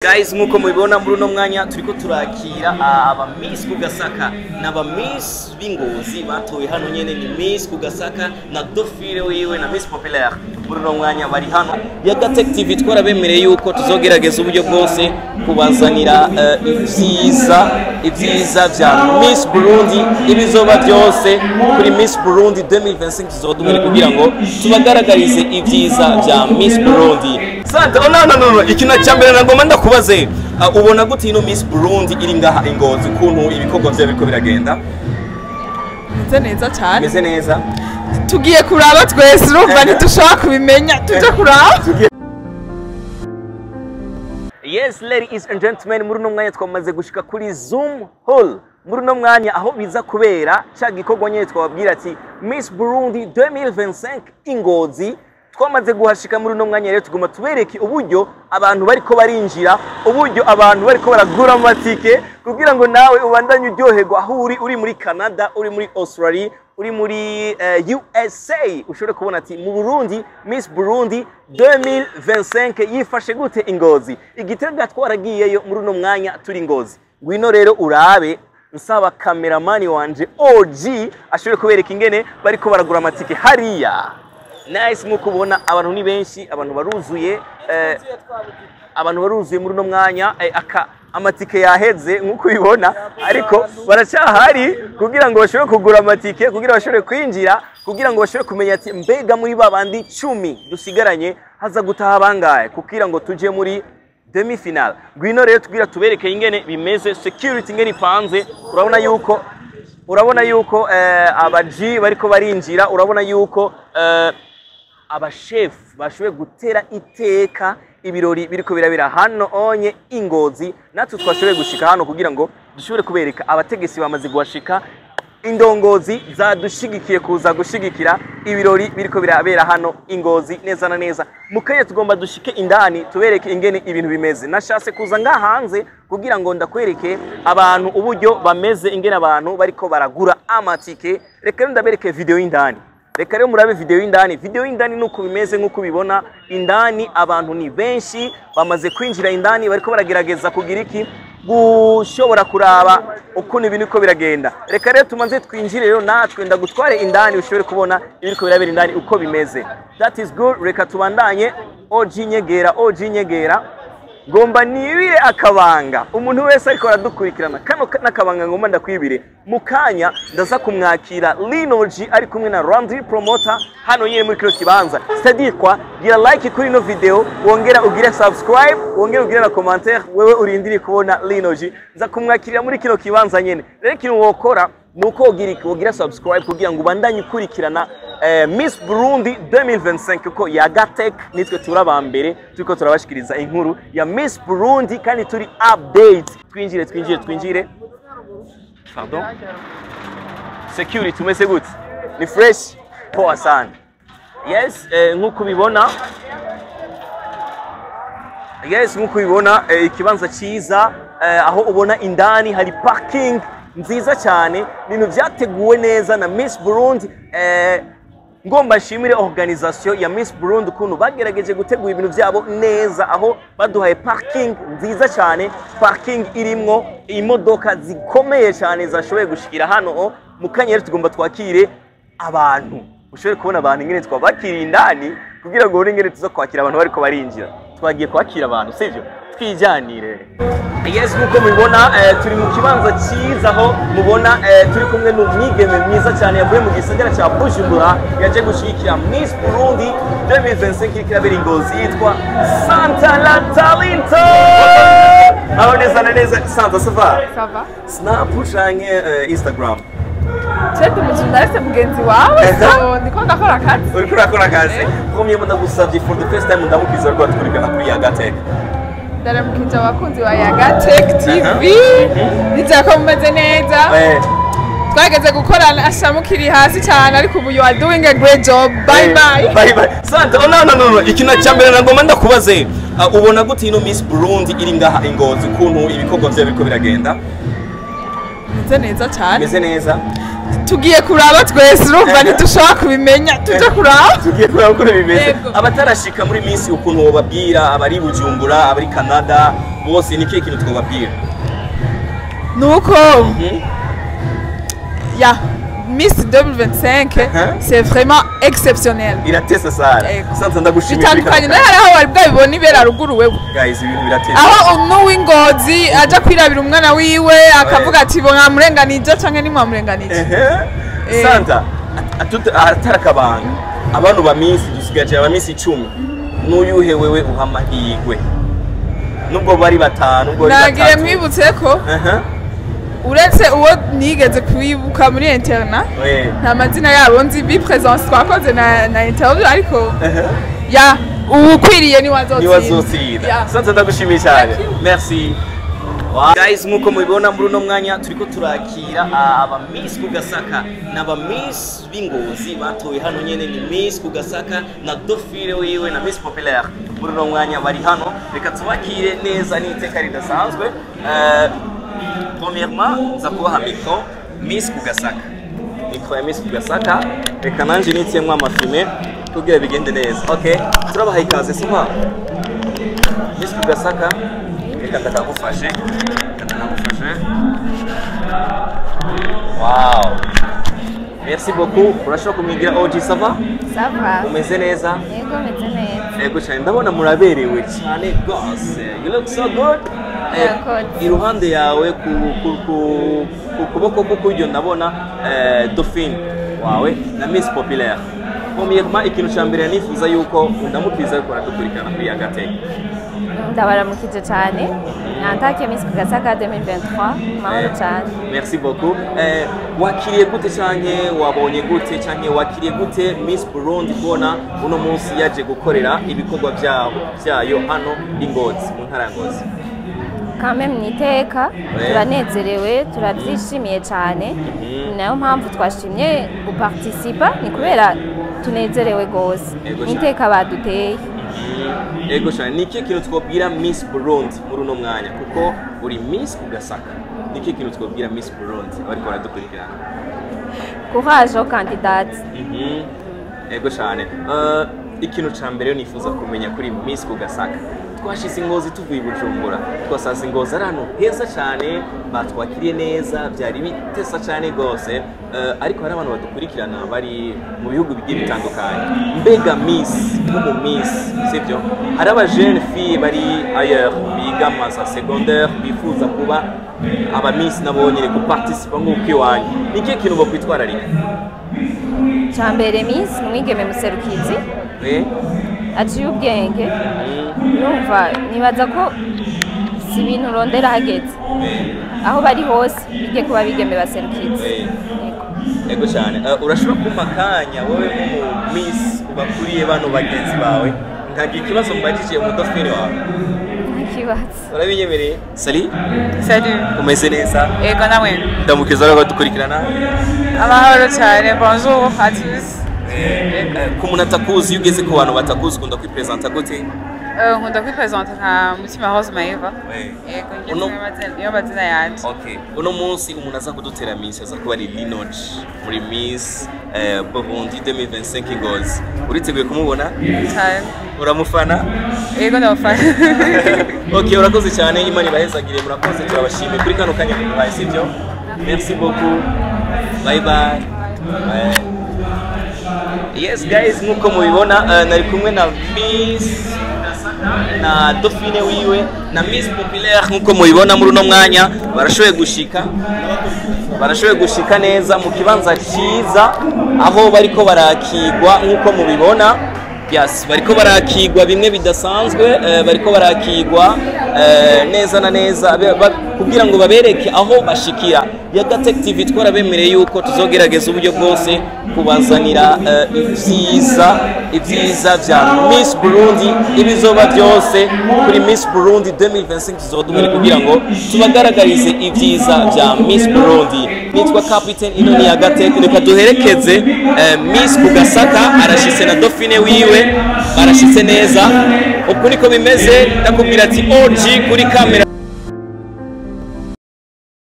Guys, nkuko mubibona, muri uno mwanya turiko turakira aba Miss Kugasaka n'aba Miss b'Ingozi batowe hano nyene. Ni Miss Kugasaka na Dauphine wiwe na Miss Populaire. Muri uno mwanya bari hano. Yagatech TV twarabemereye yuko tuzogerageza uburyo bwose kubazanira ivyiza vya Miss Burundi. Ibizoba byose kuri Miss Burundi 2025, tuzoba duhari kugira ngo tubagaragarize ivyiza vya Miss Burundi. Santa, oh, no, no, no, no. Ikintu cya mbere nagomba ndakubaze, ubona gute ino Miss Burundi iri ngaha Ingozi, ukuntu ibikorwa vyayo biriko biragenda? Meze neza cyane. Meze neza. Tugiye kuraba twese, urumva ntidushobora kubimenya, tujye kuraba. Yes, ladies and gentlemen, muri uno mwanya twamaze gushika kuri Zoom Hall. Muri uno mwanya aho biza kubera ca gikorwa nyene twababwira ati Miss Burundi 2025 Ingozi. Twamaze guhashika muri uno mwanya rero, tuguma tubereke uburyo abantu bariko barinjira, uburyo abantu bariko baragura amatike, kugira ngo nawe ubandanye uryoherwa aho uri, uri muri Canada, uri muri Australia, uri muri USA, ushobore kubona ati mu Burundi Miss Burundi 2025 yifashe gute Ingozi. Igitega twaragiyeyo, muri uno mwanya turi Ngozi. Ngwino rero urabe. Nsaba kameramani wanje OG ashobore kubereka ingene bariko baragura amatike hariya. Nice, nkuko ubona abantu ni benshi, abantu baruzuye, abantu baruzuye muri uno mwanya. Aka amatike yaheze nkuko ubibona, ariko baracyahari kugira ngo bashobore kugura amatike, kugira bashobore kwinjira, kugira ngo bashobore kumenya ati mbega muri ba bandi 10 dusigaranye haza gutaha bangahe, kugira ngo tuje muri demi final. Ngwino rero tugira tubereke ingene bimeze, security ingene ipanze. Urabona yuko aba G bariko barinjira. Urabona yuko abashefu bashoboye gutera iteka ibirori biriko birabera hano onye Ingozi. Natwe twashoboye gushika hano kugira ngo dushobore kubereka. Abategetsi bamaze guhashika, indongozi zadushigikiye kuza gushigikira ibirori biriko birabera hano Ingozi neza na neza. Mu kanya tugomba dushike indani tubereke ingene ibintu bimeze. Nashatse kuza ngaha hanze kugira ngo ndakwereke abantu uburyo bameze, ingene abantu bariko baragura amatike. Reka rero ndabereke video y'indani. Reka rero murabe video y'indani. Video y'indani nuko bimeze, nkuko ubibona indani abantu ni benshi, bamaze kwinjira indani, bariko baragerageza kugira iki, gushobora kuraba ukuntu ibintu uko biragenda. Reka rero tumanze twinjire rero natwe, ndagutware indani ushobore kubona ibiriko birabera indani uko bimeze. That is good. Reka tubandanye. OG nyegera, OG nyegera, ngomba nibire akabanga umuntu wese ariko aradukurikirana. Kano n'akabanga ngomba ndakwibire. Mu kanya ndaza kumwakira Lino G ari kumwe na Landry Promoter hano nyine muri kino kibanza. C'est-à-dire quoi? Gira like kuri ino video, wongera ugire subscribe, wongera ugire na commentaire. Wewe urindiri kubona Lino G, nza kumwakirira muri kino kibanza nyene. Rero ikintu wokora nuko ugira iki? Ugira subscribe kugira ngo ubandanye ukurikirana Miss Burundi 2025, kuko Yagatech nitwe turi mbere turiko turabashikiriza inkuru ya Miss Burundi kandi turi update. Twinjire, twinjire, twinjire. Pardon, security, tumeze gute? Ni fresh, poa sana. Yes, nkuko ubibona, yes, nkuko ubibona, ikibanza cyiza, aho ubona indani hari parking nziza cyane, ibintu byateguwe neza na Miss Burundi. Ngomba nshimire organisation ya Miss Burundi ukuntu bagerageje gutegura ibintu byabo neza, aho baduhaye parking nziza cyane, parking irimwo imodoka zikomeye cyane zashoboye gushikira hano. Mu kanya rero tugomba twakire abantu, ushobore kubona abantu ingene twabakiriye indani, kugira ngo ubone ingene tuza kwakira abantu bariko barinjira. Twagiye kwakira abantu, sivyo? Twijyanire. Yes, nkuko mubibona, turi mu kibanza cyiza aho mubona turi kumwe n'umwigeme mwiza cyane yavuye mu gisagara cya Bujumbura, yaje gushyigikira Miss Burundi 2025 iriko irabera i Ngozi, yitwa Santa La Talento. Aho neza na neza. Santa, ça va? Ça va. Snap canke Instagram? Cete umujournaliste mugenzi wawe, so ndiko ndakora akazi. Uriko urakora akazi. Premièrement, ndagusavye, for the first time ndamukiza rwa tukurikana kuri Yagatech. Ndaramukije abakunzi ba Yagatech TV, nizera ko mumeze neza. Twageze gukorana asha mukiri hasi cyane, ariko ubu you are doing a great job. Bye bye. Bye bye. Santa, oh, no, no, no, no. Ikintu cya mbere nagomba ndakubaze, ubona gute ino Miss Burundi iri ngaha Ingozi, ukuntu ibikorwa vyayo biriko biragenda? Meze neza cyane. Meze neza. Tugiye kuraba twese, urumva ntitushobora kubimenya, tujye kuraba. Tugiye kuraba ukuntu bimeze. Yego. Abatarashika muri Miss, ukuntu wobabwira, abari Bujumbura, abari Canada bose, ni kihe kintu twobabwira? Nuko ya Miss 2025, c'est vraiment exceptionnel. Iratesa sara. Yego. Sanza, ndagushimiye kuri Bitandukanye kano naho aho wari bwabibona ibera ruguru wewe. kanya. Guys, ibintu biratesa. Aho n'uw'Ingozi aja kwirabira umwana wiwe akavuga ati: "Bo mwamurenganije canke ntimwamurenganije." Santa, atari akabanga, abantu ba Miss dusigaje aba Miss 10, n'uyuhe wewe uha amahirwe, nubwo bari batanu, nubwo bari Nagiye batatu? mwibutse ko uretse uwo nigeze kwibuka muri internat, nta mazina yabo nzi, bi présence twakoze na interview, ariko ya uwukwiriye ni wazotsinda. Niwazotsinda. Ya. Santa, ndagushimiye cyane. Thank you. Merci. Wow. Guys, nkuko mubibona muri uno mwanya turiko turakira aba Miss Kugasaka n'aba Miss b'Ingozi batowe hano nyene. Ni Miss Kugasaka na Dauphine wiwe na Miss Populaire. Muri uno mwanya bari hano, reka tubakire neza n'iteka ridasanzwe. Premièrement, nza kubaha micro Miss Kugasaka, micro ya Miss Kugasaka. Reka nanje nitiyemwo amafime kugira bigende neza. Okay, turabaha ikaze. Sima Miss Kugasaka, reka ndakagufashe, reka ndakagufashe. Wow, merci beaucoup. Urashobora kumwigira. OG, ça va? Ça va. Umeze neza? Yego, meze neza. Yego cyane, ndabona muraberewe cyane rwose. You look so good. Murakoze. Iruhande yawe ku kuboko k'ukuryo ndabona Dauphine wawe na Miss Populaire. Premièrement, ikintu cya mbere nifuza yuko undamukiza ariko aradukurikirana kuri Agateka. Ndabaramukije cyane. Natake Miss Kugasaka 2023. Mahoro cyane. Merci beaucoup. Wakiriye gute canke wabonye gute canke wakiriye gute Miss Burundi kubona uno munsi yaje gukorera ibikorwa byabo byayo hano i Ngozi, mu ntara ya Ngozi? Quand même ni iteka, turanezerewe, turabyishimiye cyane. Ni nayo mpamvu twashimye guparticipa, ni kubera tunezerewe rwose. Yego Ni cyane. iteka baduteye. Yego cyane. Ni ikihe kintu twabwira Miss Burundi muri uno mwanya, kuko uri Miss Kugasaka? Ni ikihe kintu twabwira Miss Burundi abariko baradukurikirana? Courage aux candidates. Yego cyane. Ikintu ca mbere nifuza kumenya kuri Miss Kugasaka, twashize Ingozi tuvuye i Bujumbura, twasanze Ingozi ari ahantu heza cyane, batwakiriye neza, byari bitesa cyane rwose. Ariko hari abantu badukurikirana bari mu bihugu bigiye bitandukanye. Mbega Miss, nk'umu Miss, sibyo, hari aba jeune fille bari ailleurs biga maza secondaire bifuza kuba aba Miss nabo nyine, guparticipa nk'uko iwanyu, ni ikihe kintu bokwitwararika? Cya mbere, Miss ni umwigeme muserukizi aciye ubwenge. Numva nibaza ko si ibintu urondera hageze, aho bari hose bige kuba bigeme baserukizi. Yego. Ego cyane. Urashobora kumpa akanya wowe nk'umu Miss ubakuriye bano bagenzi bawe, nkagira ikibazo mbajije umudofini wawe? Nta kibazo. Urabinyemereye? Salut. Salut. Umeze neza? Ego, nawe? Ndamukiza rero dukurikirana. Amahoro cyane. Bonjour à tous. Ku muntu atakuzi, iyo ugeze ku bantu batakuzi, ukunda kwipresenta gute? Nkunda kwipresenta nka Mutima Rose Maeva. Ego, ngeze niyo mazina yanje. Okay. Uno munsi umuntu aza kudutera Miss aza kuba ari Linoch muri Miss Burundi 2025 Ngozi. Uriteguye kumubona? Cyane. Uramufana? Ego, ndamufana. Okay, urakoze cyane, Imana ibahezagire, murakoze, turabashimiye kuri kano kanya muduhaye, sibyo? Merci beaucoup. Bye bye. Bye. Yes guys, nkuko mubibona, nari kumwe na Miss na Dauphine wiwe na Miss Populaire. Nkuko mubibona muri uno mwanya barashoboye gushika neza mu kibanza cyiza aho bariko barakigwa. Nkuko mubibona, yes, bariko barakigwa bimwe bidasanzwe. Bariko barakigwa neza na neza kugira ngo babereke aho bashikira. Yagatech TV twarabemereye yuko tuzogerageza uburyo bwose kubazanira ibyiza vya Miss Burundi. Ibizoba byose kuri Miss Burundi 2025 tuzoba kugira ngo tubagaragarize ibyiza vya Miss Burundi. Nitwa Captain, ino ni Yagatech. Reka duherekeze Miss Kugasaka, arashitse na Dauphine wiwe, barashitse neza. Uku niko bimeze. Ndakubwira ati OG kuri kamera.